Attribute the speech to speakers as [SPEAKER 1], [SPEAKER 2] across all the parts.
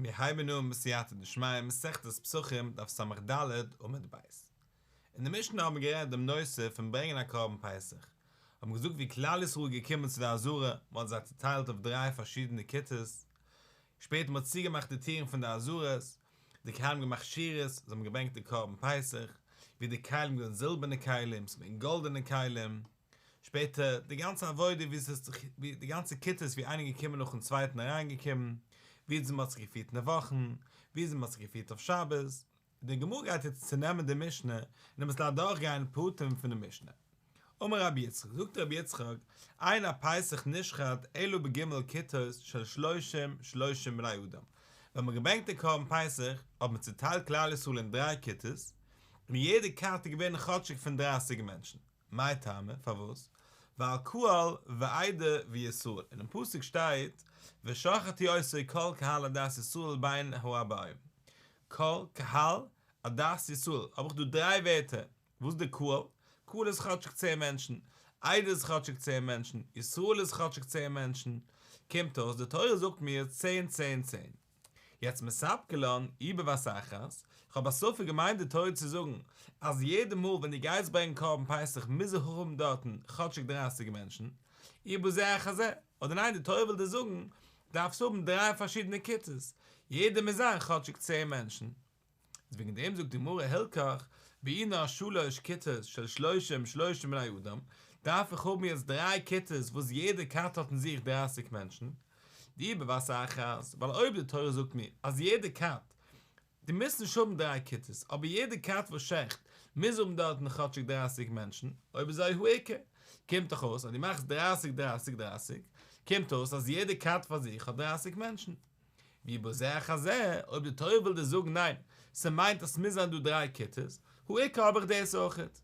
[SPEAKER 1] מיר הייבן אן בסייעתא דשמיא מסכת פסחים דף ס"ד עמוד ב'. אין די משנה האבן מיר גערעדט דעם נושא פון ברענגען א קרבן פסח, האבן מיר געזאגט ווי כלל ישראל איז געקומען צו די עזרה, מען האט זיי צוטיילט אויף דריי פארשידענע כיתות, שפעטער מען האט צוגעמאכט די טירן פון די עזרות, די כהנים געמאכט שורות, זיי האבן געברענגט די קרבן פסח, ווי די כלים געווען זילבערנע כלים, ס'איז געווען גאלדענע כלים, שפעטער די גאנצע עבודה ווי עס איז זיך ווי די גאנצע כיתות ווי איינער געקומען נאכן צווייטן אריינגעקומען, ווי אזוי מען האט זיך געפירט אין די וואכן, ווי אזוי מען האט זיך געפירט אויף שבת. די גמרא גייט יעצט צונעמען די משנה און אביסל אדורכגיין פרטים פון די משנה. אמר רבי יצחק, זאגט רבי יצחק, אין הפסח נשחט אלא בג' כיתות של שלושים שלושים בני אדם, ווען מען האט געברענגט די קרבן פסח האט מען צוטיילט כלל ישראל אין דריי כיתות, און יעדע כת איז געווען כאטשיג פון דרייסיג מענטשן. מאי טעמא, פארוואס? ווייל קהל ועדה וישראל, אינעם פסוק שטייט ושחטו אותו כל קהל עדת ישראל בין הערבים, כל קהל עדת ישראל, האב איך דא דריי ווערטער, וואס איז די קהל? קהל איז כאטשיג צען מענטשן, עדה איז כאטשיג צען מענטשן, ישראל איז כאטשיג צען מענטשן, קומט אויס די תורה זאגט מיר צען צען צען. יעצט מספקא לן אי בבת אחת, כ'האב א ספק געמיינט די תורה צו זאגן אז יעדע מאל ווען דו גייסט ברענגן קרבן פסח מוז איך האבן דארטן כאטשיג דרייסיג מענטשן, אי בזה אחר זה, אדער ניין די תורה וויל דיר זאגן דארפסט האבן דריי פארשידענע כיתות, יעדע מוז זיין כאטשיג צען מענטשן. איז וועגן דעם זאגט די גמרא הלכך בעינא שלש כיתות של שלושים שלושים בני אדם, דארף איך האבן יעצט דריי כיתות וואס יעדע כת האט אין זיך דרייסיג מענטשן, דאי בבת אחת, ווייל אויב די תורה זאגט מיר אז יעדע כת, דו מוזט נישט האבן דריי כיתות, אבער יעדע כת וואס שעכט מוז האבן דארטן כאטשיג דרייסיג מענטשן, אויב אזוי הא איכא, קומט דאך אויס אז דו מאכסט דרייסיג דרייסיג דרייסיג, קומט אויס אז יעדע כת פאר זיך האט דרייסיג מענטשן. ואי בזה אחר זה, אויב די תורה וויל דיר זאגן ניין, ס'מיינט אז ס'מוז זיין דא דריי כיתות, הא איכא האב איך דאס אויכעט.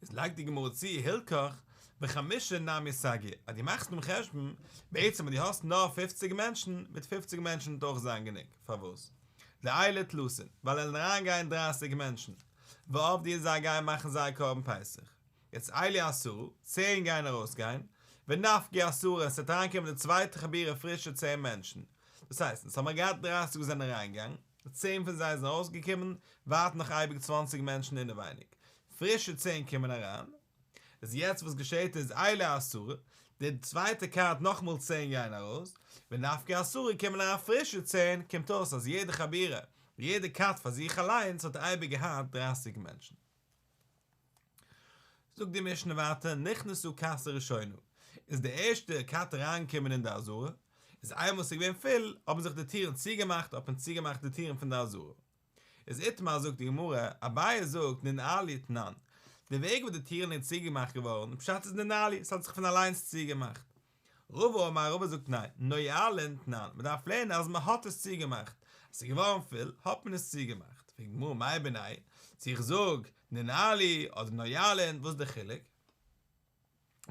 [SPEAKER 1] איז לייגט די גמרא צו, הלכך, בחמשה נמי סגי, אז דו מאכסט דעם חשבון, בעצם אז דו האסט נאר פופציג מענטשן, מיט פופציג מענטשן וועט אויך זיין גענוג, פארוואס? דעיילי תלתין, ווייל עלן אריינגיין דרייסיג מענטשן, ועבדי זיי גייען מאכן זייער קרבן פסח. יעצט עיילי עשרה, צען גייען ארויסגיין, ונפקי עשרה, עס וועט אריינקומען די צווייטע חבורה פרישע צען מענטשן, דאס הייסט, אונז האמיר געהאט דרייסיג וואס זענען אריינגעגאנגען, צען פון זיי זענען ארויסגעקומען, ווארטן נאך אייביג צוואנציג מענטשן אינעווייניג, פרישע צען קומען אריין, איז יעצט וואס געשעט איז עיילי עשרה, די צווייטע כת נאכאמאל צען גייען ארויס, ונפקי עשרה קומען אריין פרישע צען, קומט אויס אז יעדע חבורה, יעדע כת פאר זיך אליינס האט אייביג געהאט דרייסיג מענטשן. זאגט די משנה ווייטער, נכנסה כת הראשונה, איז די ערשטע כת אריינגעקומען אין די עזרה, איז איינמאל ס'איז געווען פול, האבן זיך די טירן צוגעמאכט, האט מען צוגעמאכט די טירן פון די עזרה. איז איתמר זאגט די גמרא, אביי זאגט ננעלו תנן, די וועג וואס די טירן איז צוגעמאכט געווארן, פשט איז ננעלו, ס'האט זיך פון אליינס צוגעמאכט. רבא אמר רבא זאגט ניין, נועלין תנן, מען דארף לערנען אז מען האט עס צוגעמאכט, אז ס'איז געווארן פול האט מען עס צוגעמאכט, פרעגט די גמרא מאי בינייהו, צו איך זאג ננעלו אדער נועלין, וואס איז די חילוק?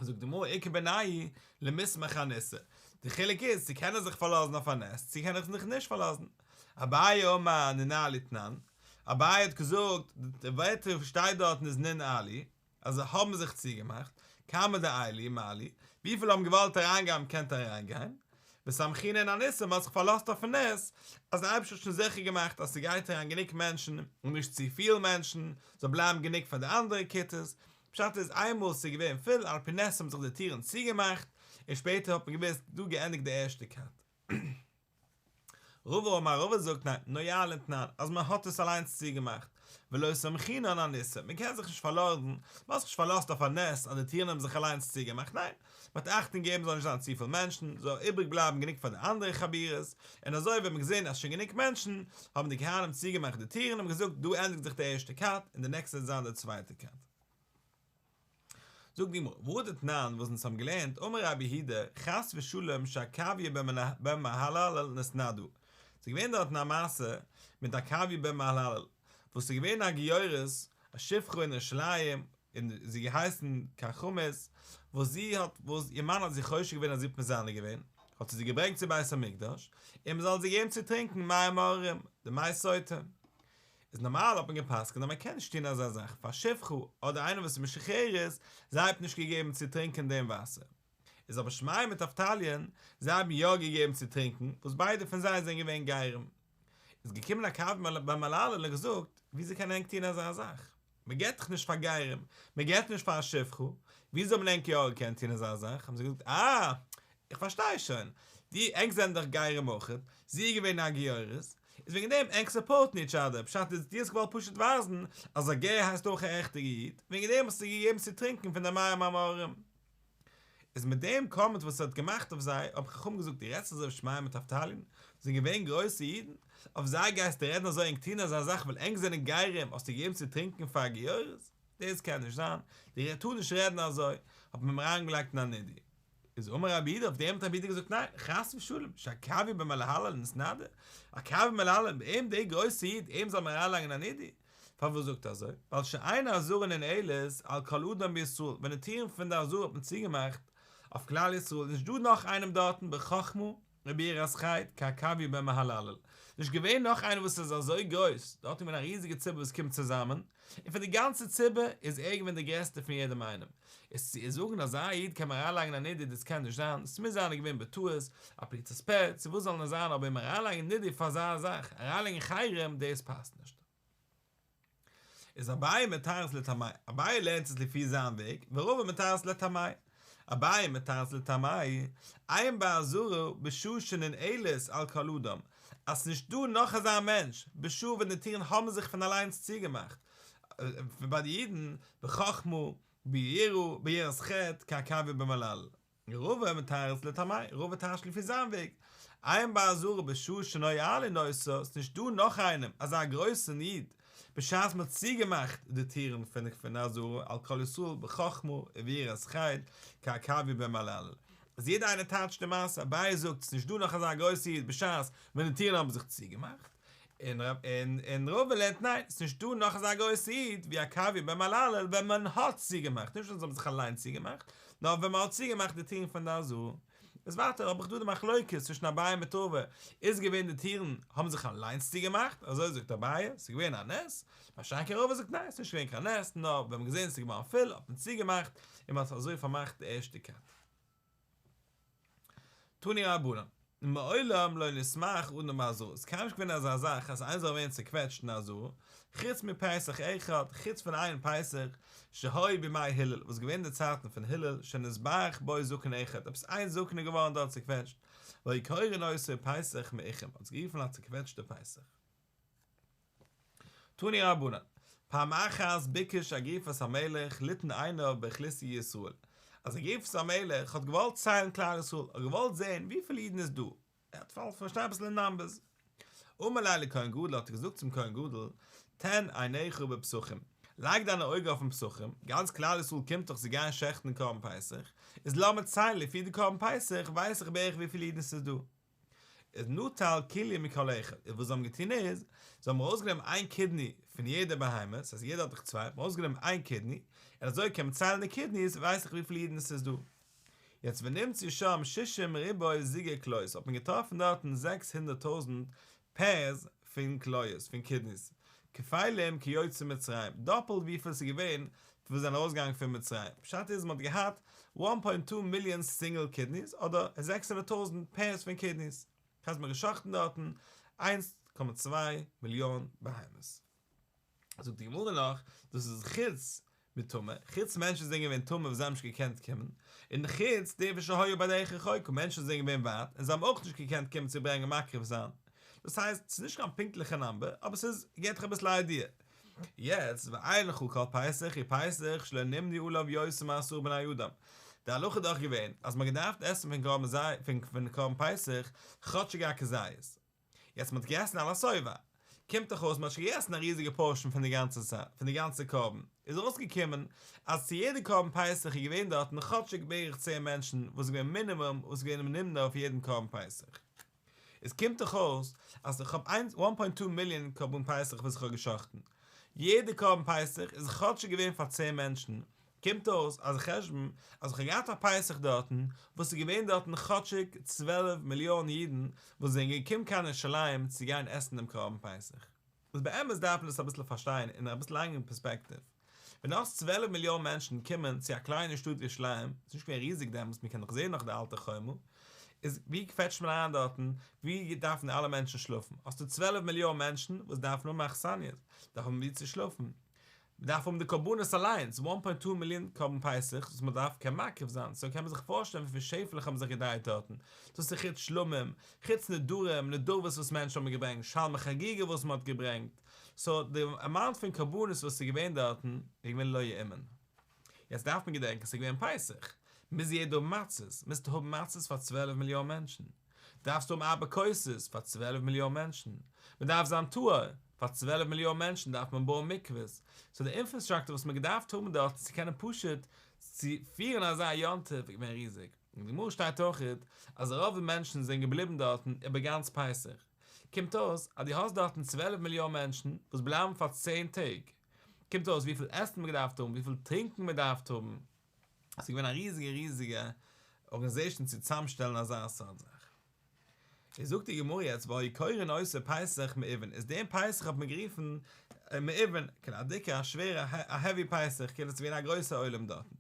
[SPEAKER 1] זאגט די גמרא איכא בינייהו למיסמך אניסא, די חילוק איז צו קען איך זיך פארלאזן אויף א נס צו קען איך זיך נישט פארלאזן, אביי אמר ננעלו תנן, אביי האט געזאגט די ווערטער וואס שטייט דארטן איז ננעלו, אז זיי האבן זיך צוגעמאכט, כמה דעיילי מעלי, וויפיל האבן געוואלט אריינגיין האבן געקענט אריינגיין, וסמכינן אניסא, מ'האט זיך פארלאזט אויפן נס, אז דער אייבערשטער האט שוין זיכער געמאכט אז ס'גייט אריין גענוג מענטשן, און נישט צופיל מענטשן, זאל בלייבן גענוג פאר די אנדערע כיתות, פשט איז איינמאל ס'איז געווען פול על פי נס האבן זיך די טירן צוגעמאכט, און שפעטער האט מען געוואוסט דא געענדיגט די ערשטע כת. רבא אמר רבא זאגט ניין, נועלין תנן, אז מען האט עס אליינס צוגעמאכט, ולא סמכינן אניסא, מען קען זיך נישט פארלאזן, מען האט זיך נישט פארלאזט אויף א נס אז די טירן האבן זיך אליינס צוגעמאכט, ניין, מען האט אכטונג געגעבן זאל נישט זיין צופיל מענטשן, זאל איבריג בלייבן גענוג פאר די אנדערע חבורות, און אזוי ווען מען געזען אז שוין גענוג מענטשן, האבן די כהנים צוגעמאכט די טירן און געזאגט דא ענדיגט זיך די ערשטע כת און די נעקסטע וועט זיין די צווייטע כת. זאגט די גמרא, והא דתנן וואס אונז האבן געלערנט, אמר רבי יהודה, חס ושלום שעקביה בן מהללאל נתנדה, ס'איז געווען דארטן א מעשה מיט עקביה בן מהללאל, וואס איז געווען א גיורת, א שפחה אין ירושלים, און זי האט געהייסן כרכמית, וואס זי האט, וואס איר מאן האט זי חושד געווען אז זי האט מזנה געווען, האט ער זי געברענגט צו בית המקדש, און מ'זאל זי געבן צו טרינקען מים מרים, די מי סוטה. איז נארמאל האט מען געפסקנט אז מען קען נישט טון אזא זאך פאר שפחה אדער איינער וואס איז משוחררת, זיי האט נישט געגעבן צו טרינקען דעם וואסער. איז אבער שמעיה מיט אבטליון, זיי האבן יא געגעבן צו טרינקען, וואס ביידע פון זיי זענען געווען גרים. איז געקומען עקביא בן מהללאל און געזאגט, וויאזוי קען ענק טון אזא זאך? מען געבט דאך נישט פאר גרים, מען געבט נישט פאר א שפחה, וויאזוי האבן ענק יא געקענט טון אזא זאך? האבן זיי געזאגט, אה, איך פארשטיי שוין, די ענק זענען דאך גרים אויכעט, זי איז געווען א גיורת, איז וועגן דעם ענק סופארטן איטש אדער, פשט איז דו האסט געוואלט פשוט ווייזן אז א גר הייסט אויך א עכטיגע איד, וועגן דעם האסטו געגעבן צו טרינקען פון די מים המאררים. איז מיט דעם קאמענט וואס ער האט געמאכט אויף זיי, האבן חכמים געזאגט דו רעדסט אזוי אויף שמעיה מיט אבטליון, זענען געווען גרויסע אידן, אויף זיי גייסטו רעדן אזוי ענק טוהן אזא זאך ווייל ענק זענען גרים האסטו געגעבן צו טרינקען פאר גיורת, דאס קען נישט זיין, דו טאר נישט רעדן אזוי, האט מען אים אריינגעלייגט אין א נידוי. איז אמר רבי יהודה אויף דעם האט רבי יהודה געזאגט ניין, חס ושלום, שעקביא בן מהללאל נתנדה, עקביא בן מהללאל, אים דער גרויסע איד, אים זאל מען אריינלייגן אין א נידוי, פארוואס זאגט ער אזוי? ווייל שאין העזרה ננעלת על כל אדם בישראל, ווען די טירן פון די עזרה האט מען צוגעמאכט אויף כלל ישראל איז נישט דא נאך איינעם דארטן בחכמה וביראת חטא כעקביא בן מהללאל, נישט געווען נאך איינער וואס איז אזוי גרויס, דארט איז געווען א ריזיגע ציבור וואס קומט צוזאמען, און פון די גאנצע ציבור איז ער געווען דער גרעסטער פון יעדעם איינעם, איז צו זאגן אזא איד קען מען אריינלייגן א נידוי דאס קען נישט זיין, ס'מוז זיין ער איז געווען בטעות, א פליטת פה, צו וואס זאל נאר זיין אבער אים אריינלייגן נידוי פאר אזא זאך, אריינלייגן חרם דאס פאסט נישט. איז אביי מתרץ לטעמיה, אביי לערנט עס לפי זיין וועג, ורבא מתרץ לטעמיה. אביי מתרץ לטעמיה, אין בעזרה בשעה שננעלת על כל אדם, אז ס'נישט דא נאך אזא מענטש, בשעה ווען די טירן האבן זיך פון אליינס צוגעמאכט, ביי די אידן, בחכמה, ביראה, ביראת חטא, כעקביא בן מהללאל. רבא מתרץ לטעמיה, רבא טייטשט לפי זיין וועג, אין בעזרה בשעה שנועלין אותה, ס'נישט דא נאך איינעם אזא גרויסן איד, בשעת מ'האט צוגעמאכט די טירן פון עזרה על כל ישראל בחכמה וביראת חטא כעקביא בן מהללאל. אז יעדער איינער טייטשט די מעשה, אביי זאגט ס'נישט דא נאך אזא גרויסע איד בשעת ווען די טירן האבן זיך צוגעמאכט, און רבא לערנט ניין, ס'נישט דא נאך אזא גרויסע איד ווי עקביא בן מהללאל ווען מען האט צוגעמאכט, נישט ווען זיי האבן זיך אליין צוגעמאכט, נאר ווען מען האט צוגעמאכט די טירן פון די עזרה. איז ווייטער האב איך דא די מחלוקת צווישן אביי מיט רבא, איז געווען די טירן האבן זיך אליינס צוגעמאכט, אזוי זאגט אביי, ס'איז געווען א נס, מה שאין כן רבא זאגט ניין, ס'איז נישט געווען קיין נס, נאר ווען מ'האט געזען ס'איז געווארן פול האט מען צוגעמאכט און מ'האט אזוי פארמאכט די ערשטע כת. תנו רבנן, מעולם לא נתמעך אדם בעזרה, ס'איז קיינמאל נישט געווען אזא זאך אז איינער זאל ווערן צוקוועטשט אין עזרה, חוץ מפסח אחד, חוץ פון איין פסח, שהיה בימי הלל, וואס איז געווען אין די צייטן פון הלל, שנתברך בו זקן אחד, עפעס איין זקן איז געווארן דארט צוקוועטשט, והיו קורין אותו פסח מעוכים, מ'האט עס גערופן א צוקוועטשטע פסח. תנו רבנן, פעם אחת ביקש אגריפס המלך ליתן עיניו באוכלוסי ישראל, אז אגריפס המלך האט געוואלט ציילן כלל ישראל, ער האט געוואלט זען וויפיל אידן איז דא, ער האט געוואלט פארשטיין אביסל אין נאמבערס. אמר ליה לכהן גדול האט ער געזאגט צום כהן גדול, תן עיניך בפסחים, לייג דיינע אויגן אויפן פסחים, גאנץ כלל ישראל קומט דאך זיי גייען שעכטן קרבן פסח, איז לאמיר ציילן לפי די קרבן פסח ווייס איך בערך וויפיל אידן ס'איז דא. איז נטל כליה מכל אחד, איז וואס זיי האבן געטון איז, זיי האבן ארויסגענומען איין קידני פון יעדע בהמה, ס'הייסט יעדער האט דאך צוויי, האט מען ארויסגענומען איין קידני, און אזוי קען מען ציילן די קידניס, ווייס איך וויפיל אידן עס איז דא. יעצט ונמצאו שם שישים ריבוא זוגי כליות, האט מען געטראפן דארטן 600 טויזנט פערס פון כליות, פון קידניס, כפלים כיוצאי מצרים, דאפלט וויפיל ס'איז געווען וואס זענען ארויסגעגאנגען פון מצרים, פשט איז מ'האט געהאט one point two מיליאן single kidneys, אדער 600 טויזנט pairs פון kidneys, הייסט מ'האט גע'שחט'ן דארטן איינס קאמע צוויי מיליאן בהמות. זאגט די גמרא נאך, דאס איז חוץ מטמא, חוץ מענטשן זענען געווען טמא וואס זיי האבן נישט געקענט קומען, און חוץ די וואס שהיו בדרך רחוקה, מענטשן זענען געווען ווייט און זיי האבן אויך נישט געקענט קומען צו ברענגען מקריב זיין. דאס הייסט, ס'איז נישט קיין פונקטליכע number, אבער ס'איז געבט דיך אביסל א idea. יעצט, ואין לך כל פסח ופסח שלא נמנו עליו יותר מעשרה בני אדם. די הלכה איז דאך געווען אז מ'האט געדארפט עסן פון קרבן זיי פון קרבן פסח כאטשיג א כזית. יעצט מ'האט געגעסן על השובע, קומט דאך אויס מ'האט שוין געגעסן א ריזיגע portion פון די גאנצע פון די גאנצע קרבן, איז ארויסגעקומען אז צו יעדע קרבן פסח איז געווען דארטן כאטשיג בערך צען מענטשן וואס איז געווען מינימום וואס איז געווען נמנה אויף יעדן קרבן פסח. עס קומט דאך אויס אז איך האב איינס one point two מיליאן קרבן פסח וואס איך האב גע'שחט'ן, יעדע קרבן פסח איז כאטשיג געווען פאר צען מענטשן, קומט אויס אז חשבון אז איך האב געהאט א פסח דארטן וואס איז געווען דארטן כאטשיג 12 מיליאן אידן וואס זענען געקומען קיין ירושלים צו גיין עסן דעם קרבן פסח. וואס באמת דארף מען דאס אביסל פארשטיין אין אביסל לאנגערן פערספעקטיוו. ווען דו האסט צוועלף מיליאן מענטשן קומען צו א קליינע שטאט ווי ירושלים, ס'איז נישט געווען ריזיג דעמאלטס, מ'קען נאך זען נאך די אלטע חומה, איז ווי קוועטשט מען אריין דארטן, ווי דארפן אלע מענטשן שלאפן? האסטו צוועלף מיליאן מענטשן וואס דארפן האבן אכסניות, דארפן האבן ווי צו שלאפן, מען דארף האבן די קרבנות אליינס, וואן פוינט טו מיליאן קרבן פסח וואס מען דארף קען מקריב זיין, סאו קען מען זיך פארשטעלן וויפיל שעפעלעך האבן זיך געדרייט דארטן, דאס איז חוץ שלמים, חוץ נדרים, נדבות וואס מענטשן האבן געברענגט, שלמי חגיגה וואס מען האט געברענגט, סאו די אמאונט פון קרבנות וואס איז געווען דארטן איז געווען לא יאומן. יעצט דארף מען געדענקען ס'איז געווען פסח, מוז יעדער האבן מצות, מוזטו האבן מצות פאר צוועלף מיליאן מענטשן, דארפסטו האבן ארבע כוסות פאר צוועלף מיליאן מענטשן, מען דארף זיין טהור, פאר צוועלף מיליאן מענטשן דארף מען בויען מקוואות, סאו די אינפראסטראקטור וואס מען געדארפט האבן דארט צו קענען פשוט צו פירן אזא יום טוב איז געווען ריזיג, אין די גמרא שטייט אויכעט אז רוב מענטשן זענען געבליבן דארטן איבער גאנץ פסח, קומט אויס אז דו האסט דארטן צוועלף מיליאן מענטשן וואס בלייבן פאר צען טעג, קומט אויס וויפיל עסן מען געדארפט האבן, וויפיל טרינקן מען דארפט האבן. ס'איז געווען א ריזיגע ריזיגע ארגאניזעישן צו צוזאמשטעלן אזא סארט זאך. איז זאגט די גמרא יעצט והיו קורין אותו פסח מעובין, איז דעם פסח האט מען גערופן מעובין, כאילו א דיקע א שווערע א heavy פסח, כאילו ס'איז געווען א גרויסע עולם דארטן.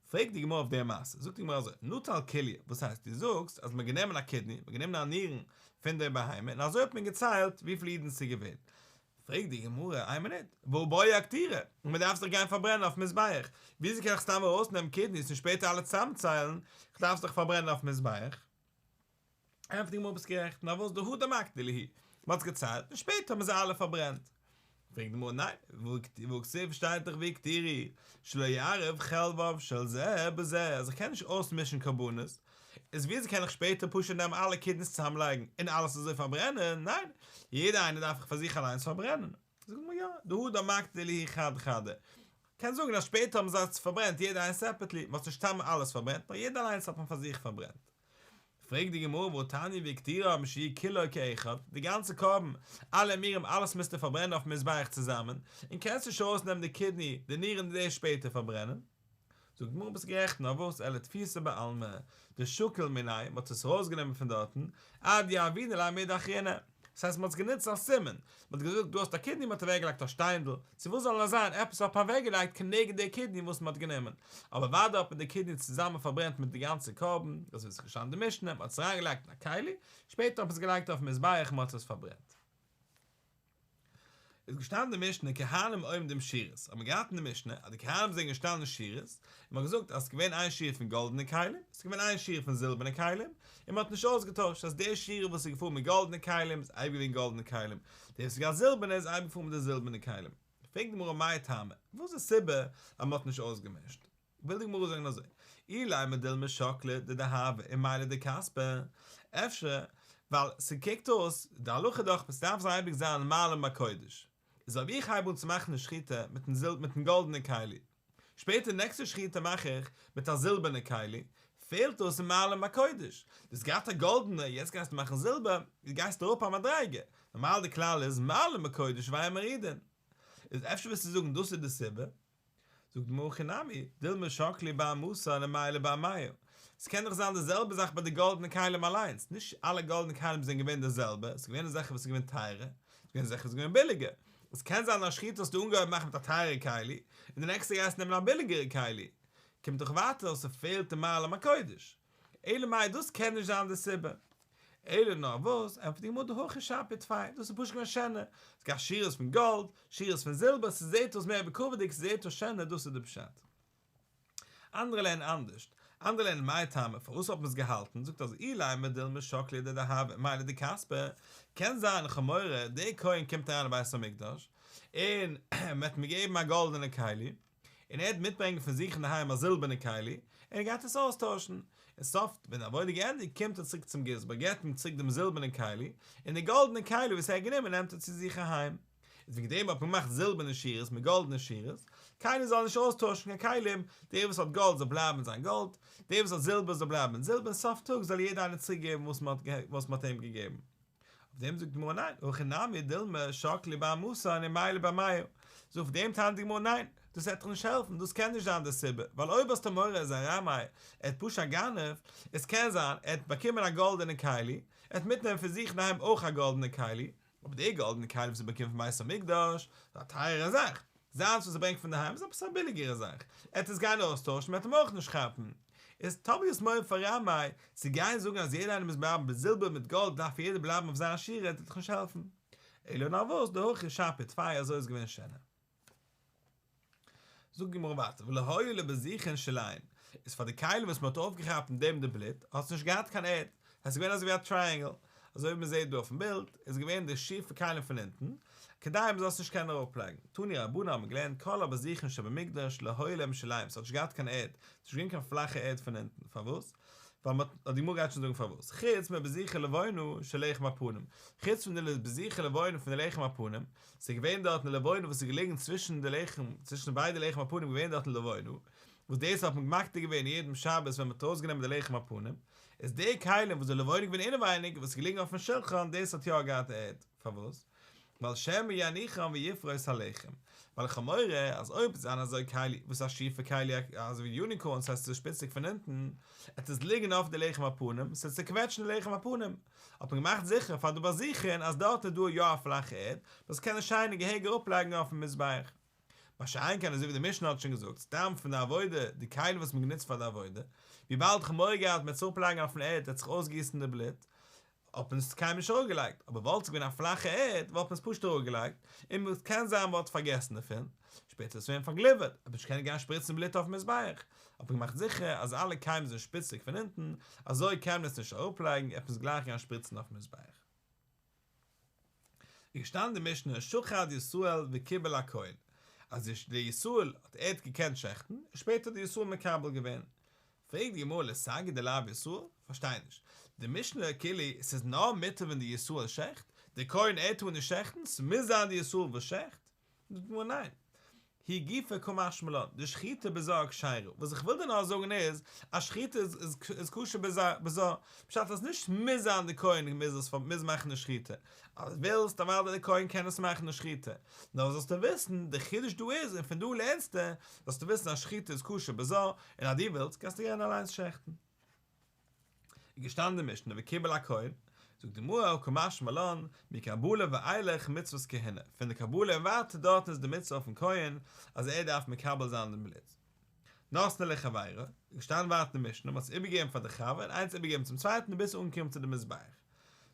[SPEAKER 1] פרעגט די גמרא אויף די מעשה, זאגט די גמרא אזוי, נטל כליה, וואס הייסט דו זאגסט אז מ'האט גענומען א kidney, מ'האט גענומען א נירן פון די בהמה און אזוי האט מען געציילט וויפיל אידן ס'איז געווען, פרעגט די גמרא, איין מינוט, והא בעי אקטורי, און מען דארף זיך גיין פארברענען אויפן מזבח, וויאזוי קען איך סתם ארויסנעמען kidneys און שפעטער אלע צאמציילן, איך דארף זיך פארברענען אויפן מזבח? ענטפערט די גמרא ביסט גערעכט, נאר וואס דהדר מקטר להו, מען האט עס געציילט און שפעטער האט מען זיי אלע פארברענט. פרעגט די גמרא, ניין, והכתיב שטייט דאך והקטירו, שלא יערב חלבו של זה בזה, אז איך קען נישט אויסמישן קרבנות, איז וויאזוי קען איך שפעטער פשוט נעמען אלע kidneys צוזאמלייגן און אלעס אזוי פארברענען? ניין, יעדע איינע דארף איך פאר זיך אליינס פארברענען. זאגט מען יא, דהדר מקטר להו חד חדא. קען זאגן אז שפעטער האבן זיי עס פארברענט יעדע איינס separately, מען האט נישט סתם אלעס פארברענט, נאר יעדע אליינס האט מען פאר זיך פארברענט. פרעגט די גמרא והתניא והקטירם שיהא כולו כאחד, די גאנצע קרבן, אלע אימורים אלעס מוזטו פארברענען אויפן מזבח צוזאמען, און קענסט נישט ארויסנעמען די kidney, די נירן און דאס שפעטער פארברענען. זאגט די גמרא ביסט גערעכט נאר וואס אלא תפיסה בעלמא דשקיל מיניה מ'האט עס ארויסגענומען פון דארטן עד דיהבינן ליה מידי אחרינא דאס הייסט מ'האט עס גענוצט אלס סימן מ'האט געזאגט דא האסט א kidney מ'האט אוועקגעלייגט א שטיינדל צו וואס זאל עס זיין עפעס האט מען אוועקגעלייגט כנגד די kidney וואס מ'האט גענומען אבער אוודאי האט מען די kidney צוזאמען פארברענט מיט די גאנצע קרבן דאס איז געשטאנען אין די משנה מ'האט עס אריינגעלייגט אין א כלי שפעטער האט מען עס געלייגט אויפן מזבח און מ'האט עס פארברענט. איז געשטאנען אין די משנה כהנים עומדים שורות, האט מען געהאט אין די משנה אז די כהנים זענען געשטאנען שורות, און מען האט געזאגט אז עס איז געווען איין שורה פון גאלדענע כלים, עס איז געווען איין שורה פון זילבערנע כלים, און מען האט נישט אויסגעטוישט אז די שורה וואס איז געפארן מיט גאלדענע כלים איז אייביג געווען גאלדענע כלים, די וואס איז געהאט זילבערנע איז אייביג געפארן מיט די זילבערנע כלים. פרעגט די גמרא מאי טעמא, וואס איז די סיבה אז מען האט נישט אויסגעמישט? וויל די גמרא זאגן אזוי, אילימא דילמא שקלי דדהבא ומעלי דכספא, אפשר ווייל ס'קוקט אויס, די הלכה דאך ס'דארף זיין אייביג זיין מעלין בקודש, איז אויב איך הייב אן צו מאכן די שחיטה מיטן זיל מיטן גאלדענע כלי, שפעטער די נעקסטע שחיטה מאך איך מיט א זילבערנע כלי, פעלט אויס אין מעלין בקודש, דו האסט געהאט א גאלדענע יעצט גייסטו מאכן זילבער, גייסטו אראפ א מדריגה, נארמאל די כלל איז מעלין בקודש ואין מורידין, איז אפשר וועסטו זאגן דאס איז די סיבה? זאגט די גמרא הכי נמי, דילמא שקלי בר מתא ומעלי בר מאה. ס'קען דאך זיין די זעלבע זאך ביי די גאלדענע כלים אליינס, נישט אלע גאלדענע כלים זענען געווען די זעלבע, ס'איז געווען אזעלכע וואס איז געווען טייערער, ס'איז געווען אזעלכע וואס איז געווען ביליגער. עס קען זיין א שחיטה האסטו אנגעהויבן מאכן מיט א טייערע כלי, און די נעקסטע גייסטו נעמען א ביליגערע כלי. קומט דאך ווייטער אז ס'פעלט די מעלין בקודש. אלא מאי דאס קען נישט זיין די סיבה. אלא נאר וואס, ענטפערט די גמרא דהכי שפיר טפי, דאס איז פשוט געווען שענער, עס געהאט שורות פון גאלד, שורות פון זילבער, ס'זעהט אויס מער בכבוד'יג, ס'זעהט אויס שענער, דאס איז די פשט. אנדערע לערנען אנדערשט, אנדערע לערנען מאי טעמא, פארוואס האט מען עס געהאלטן, זאגט אז אילימא דילמא שקלי דדהבא ומעלי דכספא, קען זיין איך האב מורא, דער כהן קומט אריין אין בית המקדש, און מען האט אים געגעבן א גאלדענע כלי, און ער וועט מיטברענגען פון זיך אינדערהיים א זילבערנע כלי, און ער גייט עס אויסטוישן. און סוף ווען די עבודה געענדיגט קומט ער צוריק צום גזבר, געבט אים צוריק דעם זילבערנעם כלי, און די גאלדענע כלי וואס ער האט גענומען נעמט ער צו זיך אהיים. איז וועגן דעם האט מען געמאכט זילבערנע שורות מיט גאלדענע שורות, קיינער זאל נישט אויסטוישן קיין כלים, דער וואס האט גאלד זאל בלייבן מיט זיין גאלד, דער וואס האט זילבער זאל בלייבן מיט זילבער, און סוף טאג זאל יעדער איינער צוריק געבן וואס מען האט אים געגעבן. אויף דעם זאגט די גמרא ניין, הכי נמי דילמא שקלי בר מתא ומעלי בר מאה, זאגט אויף דעם טענה'ט די גמרא ניין, דאס וועט דיך נישט העלפן, דאס קען נישט זיין די סיבה, ווייל אויב האסטו מורא ער איז א רמאי, ער האט פשוט א גנב, עס קען זיין ער האט באקומען א גאלדענע כלי, ער וועט מיטנעמען פון זיך אינדערהיים אויך א גאלדענע כלי, אבער די גאלדענע כלי וואס ער באקומט פון בית המקדש, איז א טייערע זאך. זיינס וואס ער ברענגט פון דערהיים איז עפעס א ביליגערע זאך, ער וועט עס גיין אויסטוישן, מען וועט אים אויך נישט כאפן. איז טאמער דו האסט מורא פאר רמאי, צו גיין זאגן אז יעדער איינער מוז בלייבן ביי זילבער מיט גאלד דארף יעדער בלייבן אויף זיין שורה וועט דיך נישט העלפן. אלא נאר וואס, דהכי שפיר טפי אזוי איז געווען שענער. זאגט די גמרא ווייטער ולא היו לבזיכין שוליים, איז פאר די כלים וואס מען האט אויפגעכאפט אין דעם די בלוט, האט עס נישט געהאט קיין ערד, עס איז געווען אזוי ווי א טרייענגל, אזוי ווי מען זעט דא אויפן בילד, איז געווען די שיפע כלים פון אונטן, כדי מען זאל עס נישט קענען אראפלייגן. תנו רבנן האבן געלערנט כל הבזיכין שבמקדש לא היו להם שוליים, עס האט נישט געהאט קיין ערד, עס איז נישט געווען קיין פלאכע ערד פון אונטן, פארוואס? ווייל מען האט, די גמרא גייט שוין זאגן פארוואס, חוץ מבזיכי לבונה של לחם הפנים, חוץ פון די בזיכי לבונה פון די לחם הפנים, ס'איז געווען דארטן לבונה וואס איז געליגן צווישן די לחם, צווישן ביידע לחם הפנים געווען דארטן לבונה, וואס דאס האט מען מקטיר געווען יעדן שבת ווען מ'האט ארויסגענומען די לחם הפנים, איז די כלים וואס די לבונה געווען אינעווייניג וואס איז געליגן אויפן שולחן דאס האט יא געהאט ערד, פארוואס? ווייל שמא יניחם ויפרוס הלחם, ווייל איך האב מורא אז אויב וועט זיין אזוי כלי וואס א שיפע כלי אזוי ווי יוניקארן ס'הייסט ס'איז שפיציג פון אונטן, עט עס ליגן אויף די לחם הפנים, ס'וועט צוקוועטשן די לחם הפנים, האט מען געמאכט זיכער פאר די בזיכין אז דארט איז דא יא א פלאכע ערד, מ'זאל עס קענען שיין און געהעריג אראפלייגן אויפן מזבח. מה שאין כן אזוי ווי די משנה האט שוין געזאגט, סתם פון די עבודה, די כלים וואס מ'האט גענוצט פאר די עבודה, וויבאלד כ'האב מורא געהאט מ'וועט עס אראפלייגן אויפן ערד וועט זיך אויסגיסן די בלוט, האט מען עס קיינמאל נישט אראפגעלייגט, אבער וואלט עס געווען א פלאכע ערד וואלט מען עס פשוט אראפגעלייגט, און קען זיין מ'וואלט פארגעסן דערפון, שפעטער איז עס געווען פארגליווערט, האט מען נישט געקענט גיין שפריצן בלוט אויפן מזבח, האט מען געמאכט זיכער אז אלע כלים זענען שפיציג פון אונטן, אזוי קען מען עס נישט אראפלייגן, וועט מען עס גלייך גיין שפריצן אויפן מזבח. איז געשטאנען די משנה שחט ישראל וקיבל הכהן, אז די ישראל האט ער האט געקענט שעכטן, און שפעטער האט די ישראל מקבל געווען. פרעגט די גמרא לסגי דלאו ישראל? פארשטיי נישט. די משנה כאילו ס'איז נאר מותר ווען די ישראל שעכט, די כהן ער טאר נישט שעכטן, ס'מוז זיין די ישראל וואס שעכט? זאגט די גמרא ניין. היא גופא קא משמע לן, דשחיטה בזר כשרה, וואס איך וויל דיר נאר זאגן איז, אז שחיטה איז כשר בזר, פשט אז נישט מוז זיין די כהן מוז עס מוז מאכן די שחיטה, אז ווילסט אוודאי די כהן קען עס מאכן די שחיטה, נאר זאלסטו וויסן, די חידוש דא איז, און פון דא לערנסטו, זאלסטו וויסן אז שחיטה איז כשר בזר, און אז דו ווילסט קענסטו גיין אליינס שעכטן. איז געשטאנען די משנה וקיבל הכהן, זאגט די גמרא קא משמע לן, מקבלה ואילך מצוות כהונה, פון די קבלה און ווייטער דארטן איז די מצוה אויפן כהן אז ער דארף מקבל זיין דעם בלוט. נתנו לחבירו, איז געשטאנען ווייטער אין די משנה, מען האט עס איבערגעגעבן פאר די חבר און איינס איבערגעגעבן צום צווייטן ביז עס איז אנגעקומען צו די מזבח.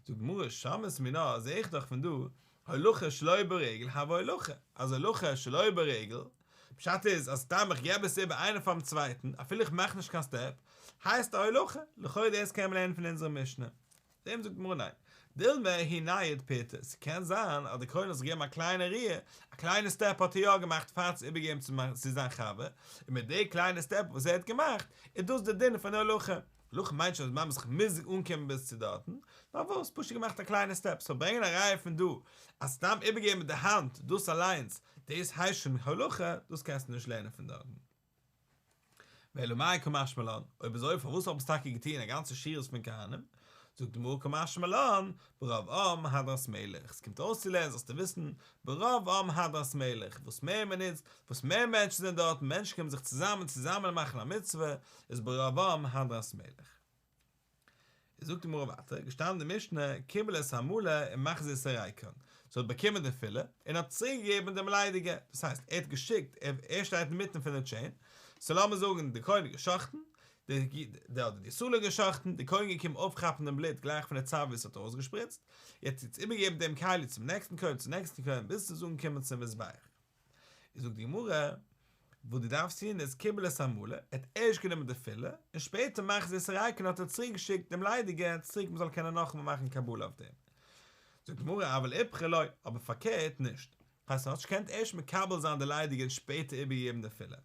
[SPEAKER 1] זאגט די גמרא שמעת מינה זעה איך דאך פון דא הולכה שלא ברגל הויא הולכה, אז הולכה שלא ברגל, פשט איז אז סתם איך געב עס איבער איינער פארן צווייטן אפילו איך מאך נישט קיין סטעפ, הייסט א הולכה, לכאו' דאס קען מען לערנען פון אונזערע משנה. דעם זאגט די גמרא ניין. דילמא הוא נייד פירתא, ס'קען זיין אז דער כהן האט זיך געגעבן א קליינע ריר, א קליינע סטעפ האט ער יא געמאכט פאר צו איבערגעבן צו זיין חבר, און מיט די קליינע סטעפ וואס ער האט געמאכט, איז דאס די דין פון הולכה. הולכה מיינט נישט אז ממש איך מוז אנקומען ביז צו דארטן, נאר וואס, פשוט געמאכט א קליינע סטעפ, סאו ברענגען א ראיה פון דא אז סתם איבערגעבן מיט די האנט דאס אליינס, דאס הייסט שוין הולכה, דאס קענסטו נישט לערנען פון דארטן. ואלא מאי קא משמע לן, אויב אזוי פארוואס האבן עס טאקע געטון א גאנצע שורות פון כהנים? זאגט די גמרא קא משמע לן, ברוב עם הדרת מלך, ס'קומט אויסצולערנען זאלסטו וויסן, ברוב עם הדרת מלך, וואס מער מ'נוצט, וואס מער מענטשן זענען דארט, מענטשן קומען זיך צוזאמען צוזאמען מאכן א מצוה, איז ברוב עם הדרת מלך. זאגט די גמרא ווייטער, געשטאנען די משנה, קיבל את המלא ומחזיר את הריקן, ס'האט באקומען די פילע, און האט צוריק געגעבן דעם ליידיגע, דאס הייסט, ער האט געשיקט, ער שטייט אינמיטן פון די טשעין, סאו לאמיר זאגן די כהן האט גע'שחט'ן, די אדער די ישראל האט גע'שחט'ן, די כהן געקומען אויפכאפן דעם בלוט גלייך פון די צד ווי עס האט ארויסגעשפריצט, יעצט יעצט איבערגעבן דעם כלי צום נעקסטן כהן, צום נעקסטן כהן, ביז ס'איז אנגעקומען צום מזבח. זאגט די גמרא, וואס דו דארפסט טון איז קיבל את המלא, ער האט ערשט גענומען די פילע, און שפעטער מחזיר את הריקן האט ער צוריק געשיקט דעם ליידיגע צוריק מען זאל קענען נאכאמאל מאכן קבלה אויף דעם. זאגט די גמרא אבל איפכא לא, אבער פארקערט נישט. הייסט ער האט נישט געקענט ערשט מקבל זיין די ליידיגע און שפעטער איבערגעגעבן די פילע.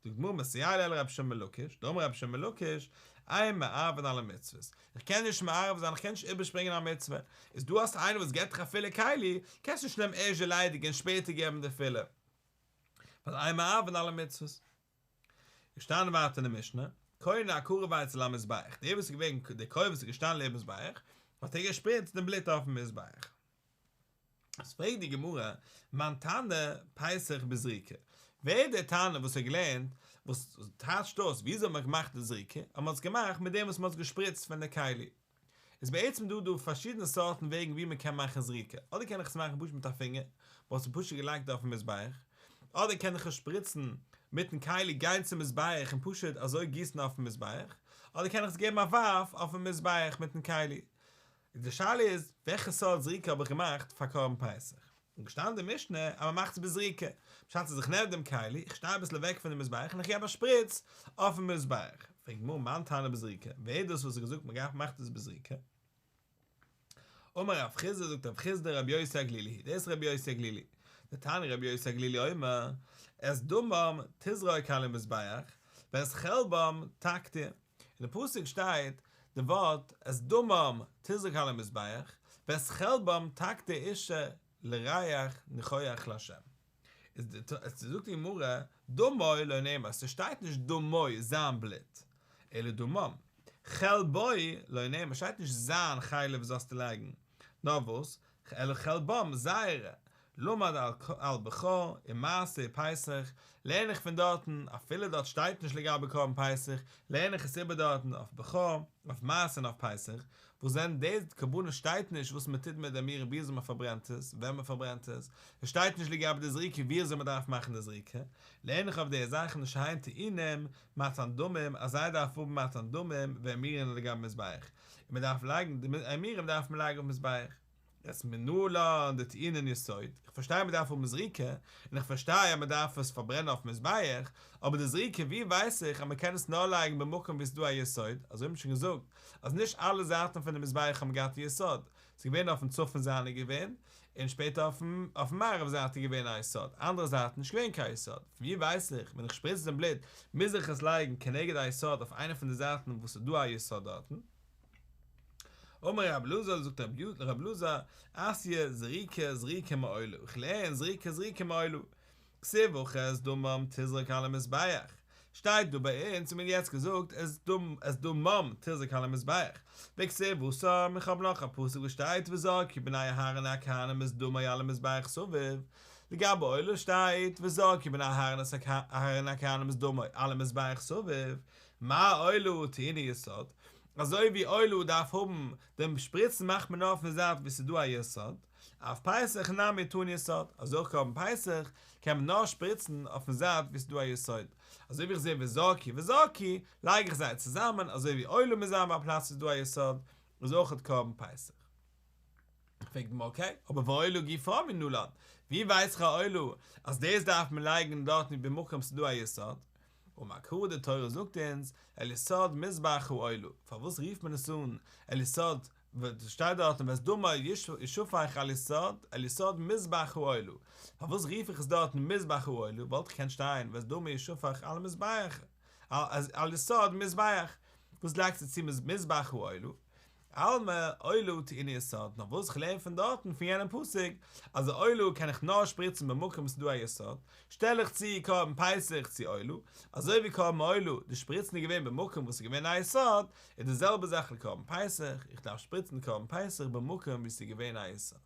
[SPEAKER 1] זאגט די גמרא מסייע ליה לרבי שמעון בן לקיש, דאמר רבי שמעון בן לקיש, אין מערבין על המצוות, איך קען נישט מערב זיין, איך קען נישט איבערשפרינגען א מצוה, איז דא האסט איינער וואס געבט דיך א פילע כלי, קענסט נישט נעמען ערשט די ליידיגע און שפעטער געבן די פילע, ווייל אין מערבין על המצוות. געשטאנען ווייטער אין די משנה, כהן הקרב אצל המזבח, דער וואס איז געווען דער כהן וואס איז געשטאנען לעבן מזבח, האט ער געשפריצט דעם בלוט אויפן מזבח. איז פרעגט די גמרא, מאן תנא פסח בזריקה, ווער איז דער תנא וואס האט געלערנט, וואס טייטשט אויס וויאזוי מען האט געמאכט די זריקה, אז מען האט עס געמאכט מיט דעם וואס מען האט געשפריצט פון די כלי. איז בעצם דא דא פארשידענע סארטן וועגן ווי מען קען מאכן זריקה, אדער קען איך עס מאכן פשוט מיט א פינגער, מען האט עס פשוט געלייגט אויפן מזבח, אדער קען איך עס שפריצן מיטן כלי גיין צום מזבח און פשוט אזוי גיסן אויפן מזבח, אדער קען איך עס געבן א ווארף אויפן מזבח מיטן כלי. די שאלה איז, וועלכע סארט זריקה האב איך געמאכט פאר קרבן פסח? און געשטאנען אין די משנה אז מען מאכט עס בזריקה, פשט איז איך נעם דעם כלי, איך שטיי אביסל אוועק פון די מזבח און איך געב א שפריץ אויפן מזבח. פרעגט די גמרא מאן תנא בזריקה, ווער איז דאס וואס האט געזאגט מען מאכט עס בזריקה? אמר רב חסדא זאגט רב חסדא רבי יוסי הגלילי היא, דאס איז רבי יוסי הגלילי, דתניא רבי יוסי הגלילי אומר, את דמם תזרוק על המזבח, ואת חלבם תקטיר, אין די פסוק שטייט די ווארט את דמם תזרוק על המזבח, ואת חלבם תקטיר אשה לריח ניחוח לה'. איז די זאגט די גמרא, דמו לא נאמר, ס'שטייט נישט דמו זיין בלוט, אלא דמם, חלבו לא נאמר, שטייט נישט זיין חלב זאלסטו לייגן, נאר וואס, אלא חלבם, זייערע, למד על בכור ומעשר ופסח, לערן איך פון דארטן, אפילו דארט שטייט נישט לגבי קרבן פסח, לערן איך עס איבער דארטן אויף בכור, אויף מעשר און אויף פסח, וואס זענען די קרבנות שטייט נישט וואס מען טוט מיט די אימורים ווי אזוי מען פארברענט עס, ווען מען פארברענט עס, עס שטייט נישט לגבי די זריקה ווי אזוי מען דארף מאכן די זריקה, לערן איך אויף די זאכן שהן טעונים מתן דמים אז זיי דארפן האבן מתן דמים ואימורין על גבי מזבח, און מען דארף לייגן די אימורים דארף מען לייגן אויף מזבח. יעצט מנלן דטעונין יסוד, איך פארשטיי מען דארף האבן זריקה, און איך פארשטיי אז מען דארף עס פארברענען אויפן מזבח, אבער די זריקה ווי ווייס איך אז מען קען עס נאר לייגן במקום ווי עס איז דא א יסוד, אזוי האט מען שוין געזאגט אז נישט אלע זייטן פון די מזבח האבן געהאט א יסוד, ס'איז געווען אויפן צפון זייט איז געווען, און שפעטער אויפן אויפן מערב זייט איז געווען א יסוד, אנדערע זייטן נישט געווען קיין יסוד, פון ווי ווייס איך ווען איך שפריץ דעם בלוט מוז איך עס לייגן כנגד א יסוד אויף איינע פון די זייטן וואס איז דא א יסוד דארטן? אמר רב אלעזר זאגט רב אלעזר, אתיא זריקה זריקה מעולה, איך לערן זריקה זריקה מעולה, כתיב הכא את דמם תזרוק על המזבח, שטייט דא ביי אונז האט מען יעצט געזאגט את דמם תזרוק על המזבח, וכתיב התם, איך האב נאך א פסוק וואס שטייט וזרקו בני אהרן הכהנים את דמו על המזבח סביב, לגבי עולה שטייט וזרקו בני אהרן הכהנים את דמו על המזבח סביב, מה עולה טעונה יסוד, אזוי ווי עולה דארף האבן דעם שפריצן מאכט מען נאר אויפן זייט וואו ס'איז דא א יסוד, אף פסח נמי טעון יסוד, אזוי אויך קרבן פסח קען מען נאר שפריצן אויפן זייט וואו ס'איז דא א יסוד, אזוי ווי איך זע וזרקו וזרקו, לייג איך זיי צוזאמען, אזוי ווי עולה מוז זיין ביי א פלאץ וואו ס'איז דא א יסוד, איז אויך קרבן פסח. פרעגט די גמרא אקעי, אבער ועולה גופה מנלן, ווי ווייס איך א עולה אז דאס דארף מען לייגן דארטן במקום ס'איז דא א יסוד? אמר קרא די תורה זאגט אונז אל יסוד מזבח העולה, פארוואס רופט מען עס אן אל יסוד, שטייט דארטן ואת דמו ישפך על יסוד, אל יסוד מזבח העולה, פארוואס רוף איך עס דארטן מזבח העולה, וואלט געקענט שטיין ואת דמו ישפך על המזבח, על יסוד מזבח, וואס לייגסטו צו מזבח העולה? אלמא עולה טעונה יסוד, נאר וואס כ'לערן פון דארטן פון יענעם פסוק, אז די עולה קען איך נאר שפריצן במקום וואס איז דא א יסוד, שטעל איך צו קרבן פסח צו עולה, אזוי ווי קרבן עולה, די שפריצן איז געווען במקום וואס איז געווען א יסוד, איז די זעלבע זאך לקרבן פסח, איך דארף שפריצן קרבן פסח במקום וואו ס'איז געווען א יסוד.